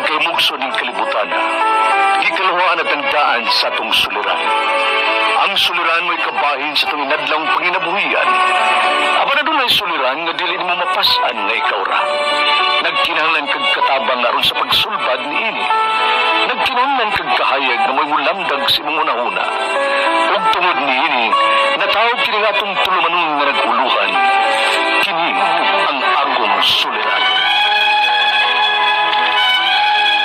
Pagkaymugso ning kalibutan, gikaluhaan at ang daan sa atong suliran. Ang suliran mo'y kabahin sa itong inadlang panginabuhian. Apan adunay suliran nga dili mo mapas-an nga ikaw ra. Nagkinahanglan kag katabang aron sa pagsulbad niini. Nagkinahanglan kag kahayag nga mo'y mulamdag sa imong hunahuna. Ug tungod niini, natawag kini nga atong tulumanon nga nag-uluhan. Kini ang akong suliran.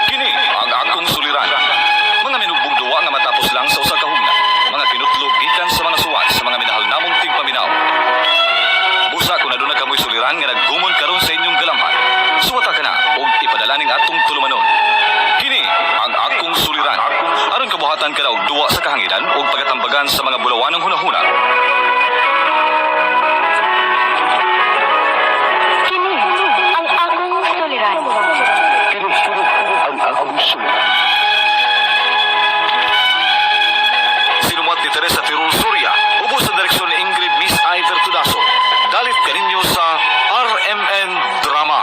Kini ang akong suliran. Mga minugbong duwa nga matapos lang sa usa ka hugna. Mga kinutlog gikan sa mga suwat sa mga minahal namong tigpaminaw. Busa kung aduna kamoy suliran nga naggumon karon sa inyong galamhan. Suwata ka na og ipadala ning atong tulumanon. Kini ang akong suliran. Aron kabuhatan ka na og duwa sa kahanginan ug pagatambagan sa mga bulawanong hunahuna. Kini ang akong suliran. Kini ang akong suliran. Sinumuat ni Teresa Tirul Soria, ubos sa direksyon ni Ingrid Miss Iver Tudaso. Dalit kaninyo sa RMN Drama.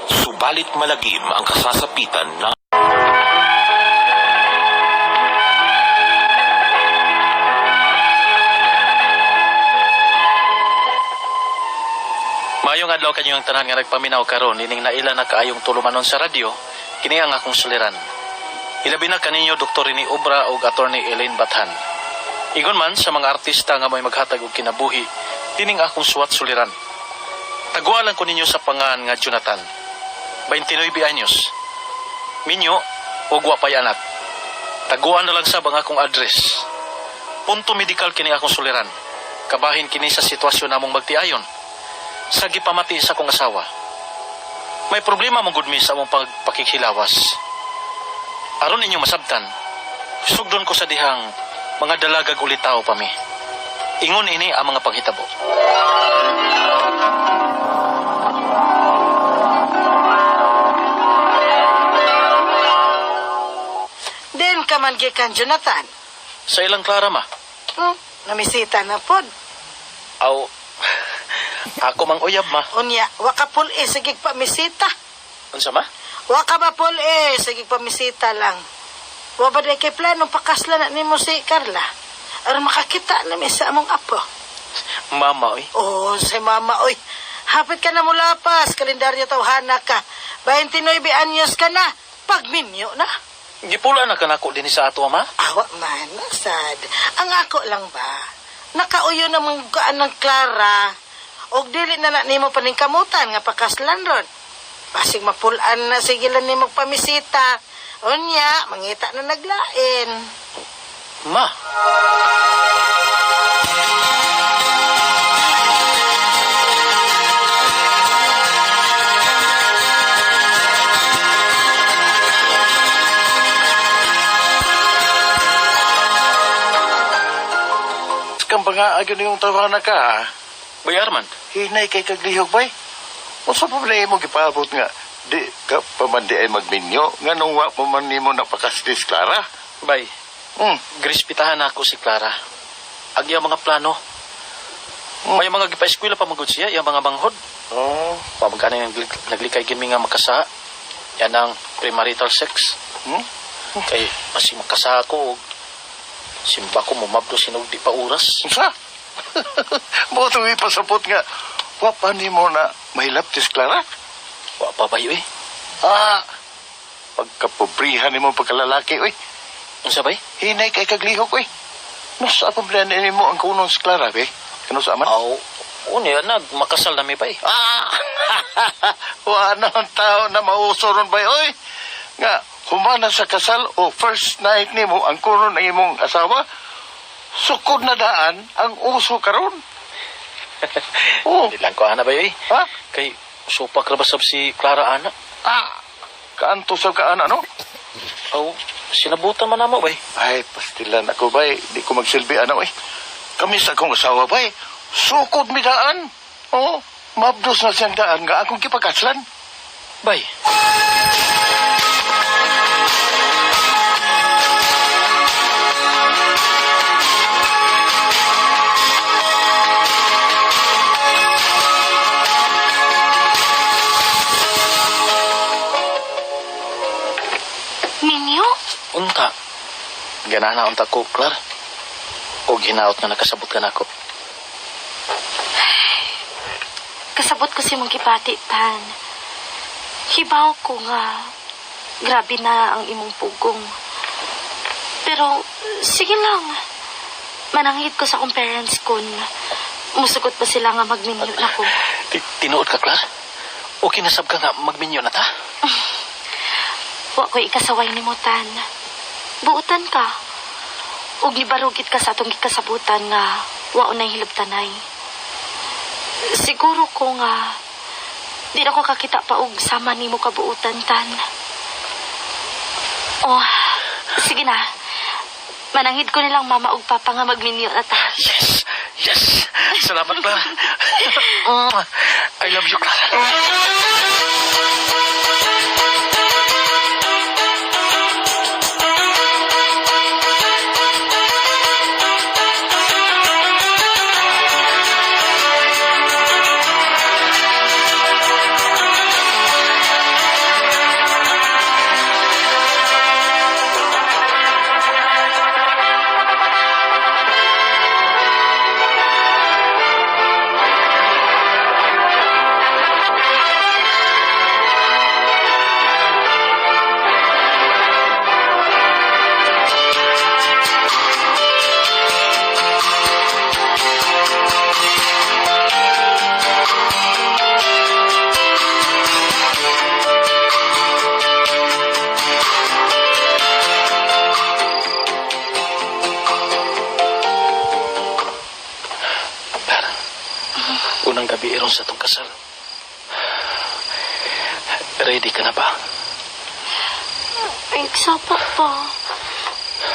Subalit malagim ang kasasapitan na Maayong adlaw kanyong tanan nga nagpaminaw karon ining naila na kaayong tulumanon sa radyo, kini ang akong suliran. Ilabi na kaninyo Dr. Rene Obra ug Attorney Elaine Bathan. Ingon man sa mga artista nga may maghatag og kinabuhi, tining akong suwat suliran. Tagualan ko ninyo sa pangan nga Jonathan. 29 anyos. Minyo ug wa pay anak. Taguan na lang sab ang akong address. Punto medikal kini akong suliran. Kabahin kini sa sitwasyon namong magtiayon sa gipamati sa akong asawa. May problema mong gud mi sa among pagpakikhilawas. Aron ninyo masabtan, sugdon ko sa dihang mga dalagag ulitaw pa mi. Ingon ini ang mga panghitabo. Den ka man gikan Jonathan. Sa ilang Clara ma, Namisita na pod. aw ako mang uyab ma. Unya, wa ka pul eh, sige pa misita. Unsa ma? Wa ka ba pul eh, sige pa misita lang. Wa ba day kay plano pakasla na nimo si Carla? Aron makakita na mi sa among apo. Mama oy. Oh, si mama oy. Hapit ka na mula pas, kalendaryo tawhana ka. 29 anyos ka na, pagminyo na. Gipula na kanako dinhi sa ato ma. Awa man, sad. Ang ako lang ba? Nakauyo na manggaan ng Clara. Og dili na na nimo paningkamutan nga pakaslan ron. Basig mapulaan na sige lang nimo pamisita. Unya, mangita na naglain. Ma. Kang nga agad yung tawana ka, ha? Bayar man. Hinay kay kaglihok, bay. Unsa pa man imo gipaabot nga di ka pa man di ay magminyo nganong wa pa man nimo napakastis Clara. Bay, Hmm. grespitahan ako si Clara. Ang iyang mga plano. May mga gipa-eskwela pa magud siya, iyang mga manghod. Oh. Pamagkano yung naglikay gini nga makasa. Yan ang premarital sex. Kay masig makasa ako og simba ko mumabdo sinog di pa oras. Unsa? Buto ipasapot nga wa pa nimo na mahilaptis Clara. Wa pa bayo eh. Ah. Pagkapobrihan nimo pagkalalaki, oy. Unsa bay? Hinay kay kaglihok, oy. Nasa pa man nimo ang kunon si Clara, be? Kano sa aman? Aw, unya nag makasal na mi bay. Ah! Wa na ang tao na mauso ron bay, oy. Nga, humana sa kasal o first night nimo ang kuno ng imong asawa, sukod na daan ang uso karon. Oh, Di lang ko ana bay eh. ha? Kay supak ra ba sab si Clara ana? Ah, kaanto sa kaan ano? Aw, sinabutan man namo bay. Ay, pastilan ako bay, di ko magsilbi ano eh. Kami sa akong asawa bay, sukod mi daan. Oh, mabdos na siyang daan nga akong gipakaslan. Bay. Ganahan na unta ko, Clar. Og hinaot nga nakasabot ka nako. Kasabot ko si mong gibati, Tan. Hibaw ko nga, grabe na ang imong pugong. Pero, sige lang. Manangit ko sa akong parents kun musugot ba sila nga magminyo na ko. Tinuod ka, Clar? Okay na sab ka nga magminyo na ta? Wa ko ikasaway ni mo, Tan. Buutan ka. Ug nibarugit ka sa atong gikasabutan nga wa unay hilabtanay. Siguro ko nga di na ko kakita pa og sama nimo kabuutan, Tan. Oh, sige na. Mananghid ko nilang mama ug papa nga magminyo na ta. Yes! Yes! Salamat, Clara. I love you, Clara. Clara, unang gabi iron sa tong kasal. Ready ka na ba? Ay, sapa pa.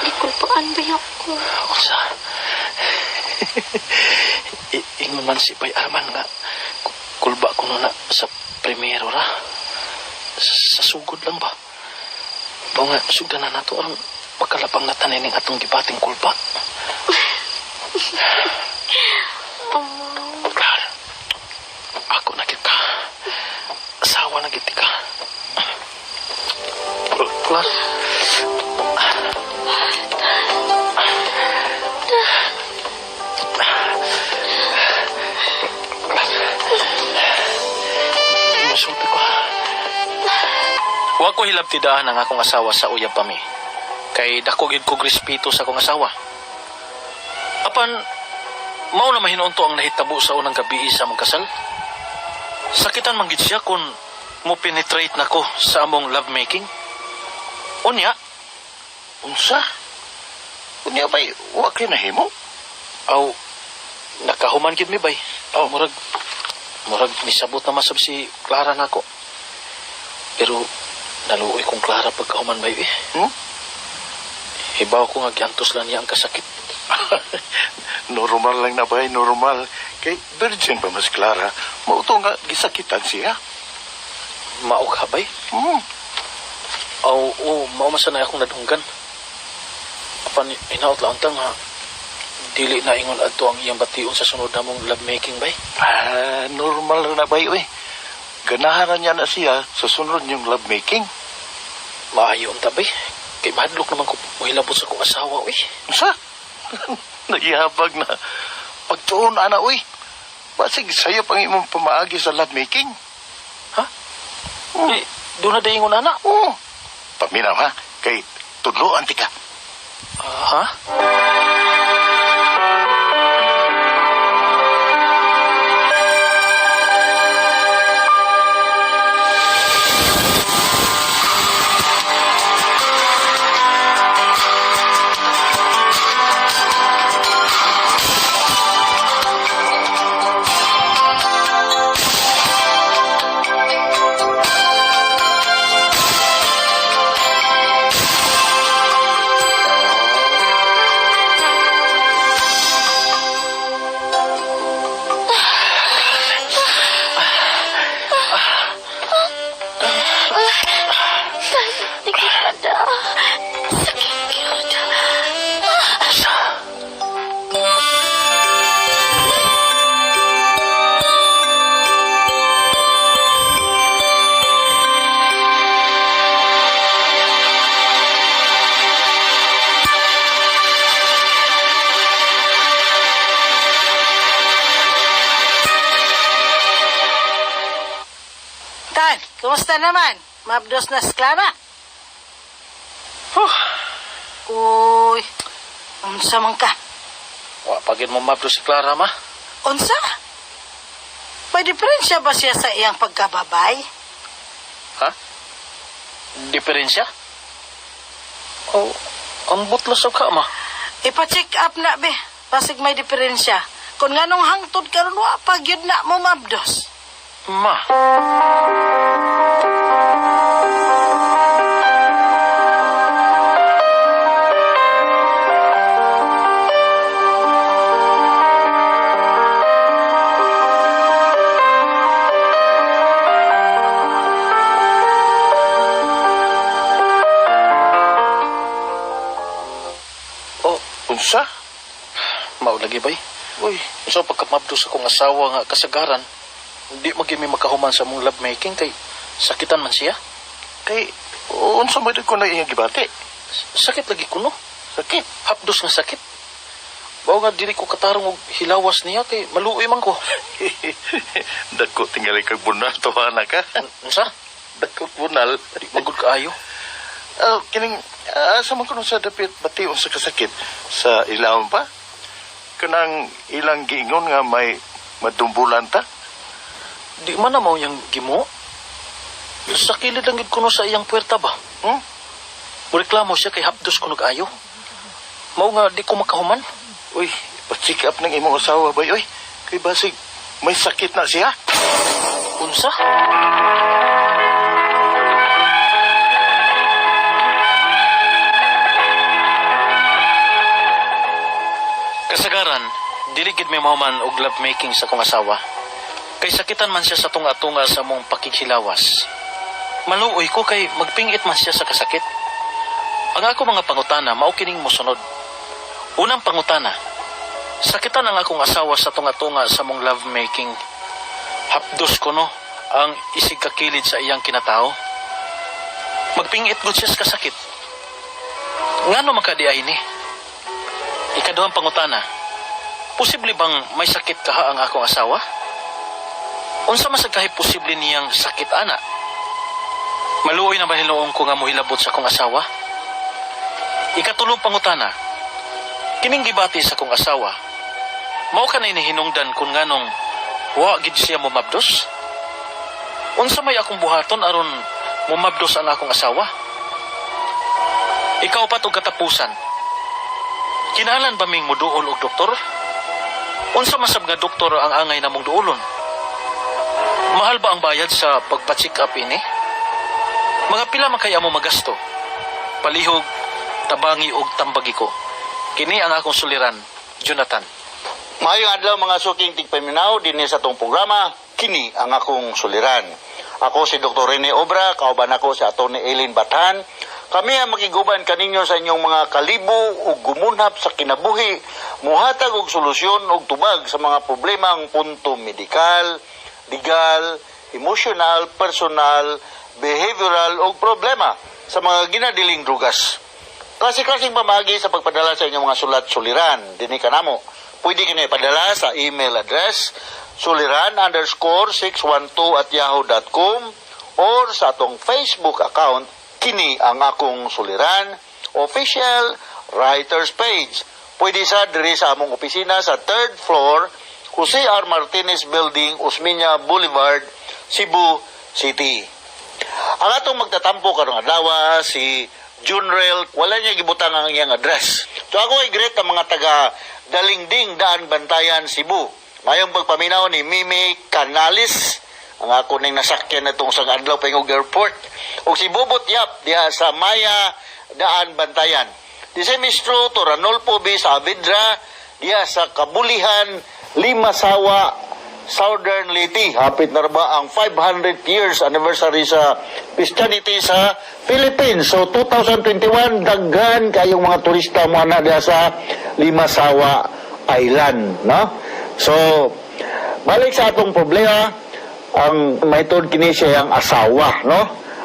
Gikulpaan ba ako? Unsa? Ingon man si Bay Arman nga kulba ko na sa primero ra. Sa sugod lang ba? Bao nga, sugdan na nato aron pagkalapang na tanin ning atong gibating kulba. Clar, ako na gid ka. Asawa na gid ka. Clar. Masulti ko. Wa ko hilabtidaan ang akong asawa sa uyab pa mi. Kay dako gid kog respeto sa akong asawa. Apan mao na mahinuon to ang nahitabo sa unang gabi sa among kasal. Sakitan man gid siya kung mo penetrate nako sa among lovemaking. Unya, Unsa? Unya bay, wa kay nahimo? aw nakahuman gid mi bay. Aw murag murag nisabot na masab si Clara nako. Pero naluoy kong Clara pagkahuman bay eh. Hmm? Hibaw ko nga giantos lang niya ang kasakit. Normal lang na bay, normal. Kay virgin pa mas Clara. Mauto nga gisakitan siya. Mao ka bay? Aw, oh, mao man sanay akong nadunggan. Apan hinaot lang ta nga dili na ingon adto ang iyang bation sa sunod namong lovemaking bay. Ah, normal na bay, uy. Ganahan na niya na siya sa sunod niyong lovemaking. Maayo unta bay. Kay mahadlok naman ko mohilabot sa akong asawa uy. Unsa? Nagihabag na. Pagtuon, ana, uy. Basig sa'yo pang imong pamaagi sa lovemaking. Ha? Eh, doon na daingon ana. Oo. Paminaw, ha? Kay tudloan ti ka. Ah, ha? Kumusta naman? Mabdos na si Clara? Huh. Uy, unsa man ka? Wa pagin mo mabdos si Clara, ma. Unsa? May diferensya ba siya sa iyang pagkababay? Ha? Diferensya? Oh, ang butlos ka, ma. Ipa-check up na, be. Basig may diferensya. Kung nganong hangtod karon wa pa gyud na mo mabdos. Ma. Oh, Unsa? mao lagi bay. Uy, So pagkamabdo sa kong asawa nga kasagaran, hindi magimi makahuman sa mong lovemaking kay sakitan man siya. Kay unsa man ko na iyang gibati? Sakit lagi kuno. Sakit. Hapdos nga sakit. Bao nga dili ko katarong og hilawas niya kay maluoy man ko. Dako tingali kag bunal to anak ka. Unsa? Dako bunal. Di magud kaayo. Ah, kining asa man kuno sa dapit bati unsa kasakit sa ilawom pa? Kanang ilang giingon nga may madumbulan ta? Di man na mao yang gimo. Sa kilid lang gid kuno sa iyang puwerta ba. Hmm? Mureklamo siya kay hapdos kuno kaayo. Mao nga di ko makahuman. Uy, pa-check up ng imong asawa bay oy. Kay basig may sakit na siya. Unsa? Kasagaran, dili gid may mahuman og lovemaking sa kong asawa. Kay sakitan man siya sa tunga-tunga sa mong pakighilawas. Maluoy ko kay magpingit man siya sa kasakit. Ang ako mga pangutana mao kining mosunod. Unang pangutana, sakitan ang akong asawa sa tunga-tunga sa mong lovemaking. Hapdos ko no ang isig kakilid sa iyang kinatao. Magpingit gud siya sa kasakit. Ngano makadiay ni? Ikaduhang pangutana, posible bang may sakit kaha ang akong asawa? Unsa man sa kahi posible niyang sakit ana? Maluoy na ba hinuon ko nga mohilabot sa akong asawa? Ikatulong pangutana, kining gibati sa akong asawa, mao ka na inihinungdan kung nganong wa gid siya mumabdos? Unsa may akong buhaton aron mumabdos ang akong asawa? Ikaw pa og katapusan. Kinahanglan ba ming muduol og doktor? Unsa masab nga doktor ang angay namong duolon? Mahal ba ang bayad sa pagpa-check up ini? Mga pila man kaya mo magasto? Palihog, tabangi og tambagi ko. Kini ang akong suliran, Jonathan. Maayong adlaw mga suking tigpaminaw dinhi sa atong programa kini ang akong suliran. Ako si Dr. Rene Obra, kauban ako si Atty. Eileen Bathan. Kami ang makiguban kaninyo sa inyong mga kalibo ug gumunhap sa kinabuhi, muhatag og solusyon ug tubag sa mga problemang punto medikal, legal, emosyonal, personal, behavioral ug problema sa mga ginadiling drugas. Klase-klaseng pamagi sa pagpadala sa inyong mga sulat suliran. Dinhi kanamo. Pwede kini ipadala sa email address suliran_612@yahoo.com or sa atong Facebook account kini ang akong suliran official writers page. Pwede sa diri sa among opisina sa third floor, Jose R. Martinez Building, Osmeña Boulevard, Cebu City. Ang atong magtatampo karong adlaw si Junrel, wala niya gibutang ang iyang address. So ako ay great ang mga taga Dalingding Daan Bantayan, Cebu. Mayong pagpaminaw ni Mimi Canales, ang ako ning nasakyan na itong sang adlaw pahingog airport. Ug si Bobot Yap diha sa Maya Daan Bantayan. The same is true to Ranolfo B. Saavedra diha sa Kabulihan, Limasawa, Southern Leyte. Hapit na ba ang 500 years anniversary sa Christianity sa Philippines. So 2021, daghan kayong mga turista mo na diha sa Limasawa Island, no? So balik sa atong problema, ang maitod kini siya ang asawa, no?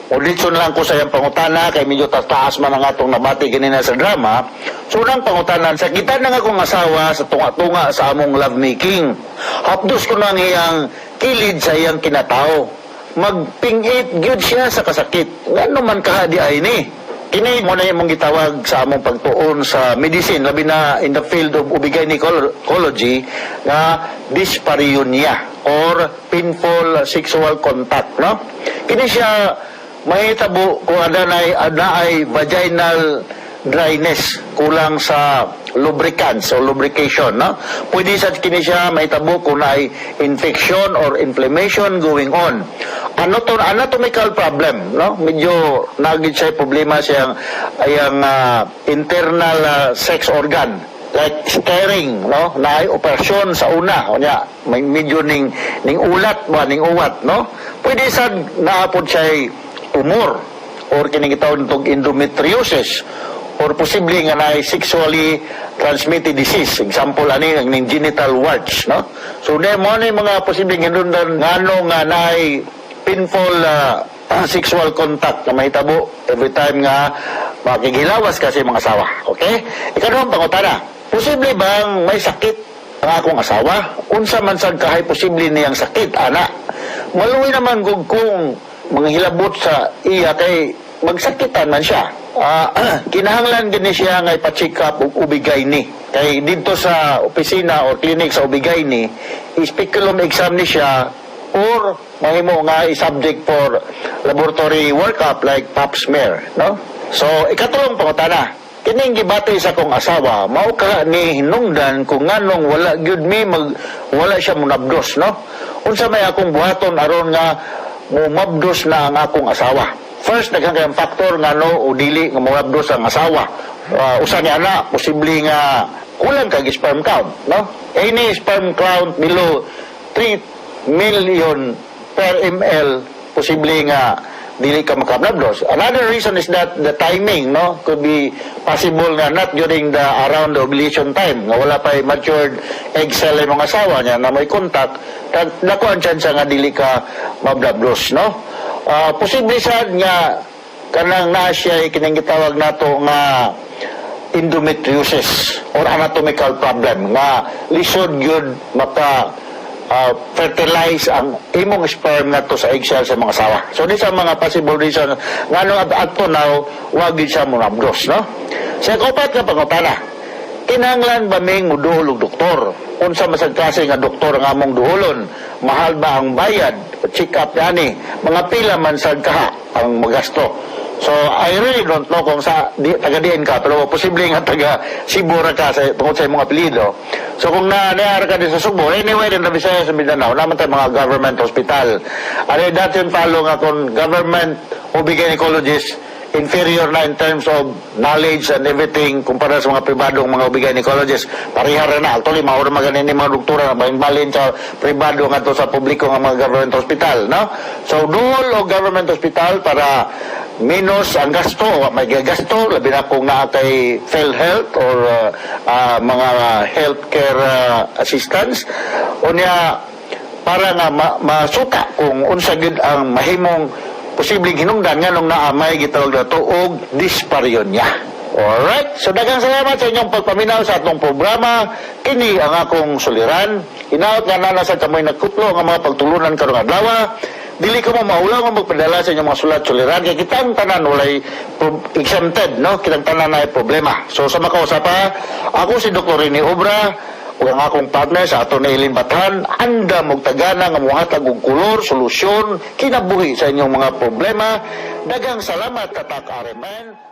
O ditso na lang ko sa iyang pangutana kay medyo taas man ang atong nabati ganina sa drama. So unang pangutanan, sakitan na nga akong asawa sa tunga-tunga sa among lovemaking. Hapdos ko na ang iyang kilid sa iyang kinatao. Magpingit gyud siya sa kasakit. Ngano man kaha diay ni? Kini mo na imong gitawag sa among pagtuon sa medicine, labi na in the field of OB-gynecology, nga dyspareunia or painful sexual contact, no? Kini siya mahitabo kung adunay vaginal dryness, kulang sa lubricants o lubrication, no? Pwede sa kini siya mahitabo kung naay infection or inflammation going on. Ano to, anatomical problem, no? Medyo nagid siya problema siyang ayang internal sex organ like scarring, no? Naay operasyon sa una, unya may medyo ning ulat ba, ning uwat, no? Pwede sad naapod siya tumor or kining gitawag nitong endometriosis or posible nga naay sexually transmitted disease. Example ani ang ning genital warts, no? So na mo ni mga posibleng hinungdan ngano nga naay painful sexual contact na mahitabo every time nga makighilawas ka sa imong asawa. Okay, ikaduhang pangutana: posible bang may sakit ang akong asawa? Unsa man sad kahay posible niyang sakit ana? Maluoy naman gud kung mga hilabot sa iya kay magsakitan man siya. Kinahanglan gini siya nga ipa-check up og OB-GYN kay didto sa opisina or clinic sa OB-GYN, speculum exam ni siya or mahimo nga i-subject for laboratory workup like pap smear, no? So ikatulong pangutana: kining gibati sa akong asawa, mao ka ni hinungdan kung nganong wala gyud mi mag wala siya munabdos, no? Unsa may akong buhaton aron nga mumabdos na ang akong asawa? First, daghan kayong factor ngano o dili nga mumabdos ang asawa. Usa ni ana, posible nga kulang kag sperm count, no? Any sperm count below 3 million per ml, posible nga dili ka makababdos. Another reason is that the timing, no, could be possible nga not during the around the ovulation time, nga wala pa matured egg cell ang mga asawa niya na may contact, dako ang chance nga dili ka mablabdos, no? Posible sad nga kanang naa siya kining gitawag nato nga endometriosis or anatomical problem nga lisod gyud maka fertilize ang imong sperm ngadto sa egg cell sa mga asawa. So di sa mga possible reason ngano up to now wa gyud siya monabdos, no? Sa ikapat nga pangutana, kinahanglan ba ming muduol og doktor? Unsa man sad klase nga doktor ang among duolon? Mahal ba ang bayad? Check up yani? Mga pila man sad kaha ang magasto? So I really don't know kung sa di, taga diin ka, pero posible nga taga Cebu ra ka sa tungod sa imong apelyido. So kung na niara ka din sa Subo, anywhere in the Visayas sa Mindanao, naman tayo mga government hospital. Ano dati yung follow nga kung government OB gynecologist inferior na in terms of knowledge and everything kumpara sa mga pribadong mga OB gynecologist. Pareha ra na. Actually, maura maganin ni mga doktora na balin sa pribado ngadto sa publiko nga mga government hospital, no? So, duol og government hospital para minus ang gasto, wa may gasto, labi na kung naa kay PhilHealth or mga healthcare assistance. Unya, para nga masuta kung unsa gyud ang mahimong posibleng hinungdan nganong naa may gitawag nato og dyspareunia. Alright, so daghang salamat sa inyong pagpaminaw sa atong programa. Kini ang akong suliran. Hinaot nga naa sa kamoy nagkutlo nga mga pagtulunan karong adlaw. Dili ko mo maulaw nga magpadala sa inyong mga sulat suliran kay kitang tanan walay exempted, no? Kitang tanan naay problema. So sa makausa pa, ako si Dr. Rene Obra ug ang akong partner sa ato na Eileen Bathan, andam og tagana nga mohatag og kolor, solusyon, kinabuhi sa inyong mga problema. Daghang salamat, Tatak RMN.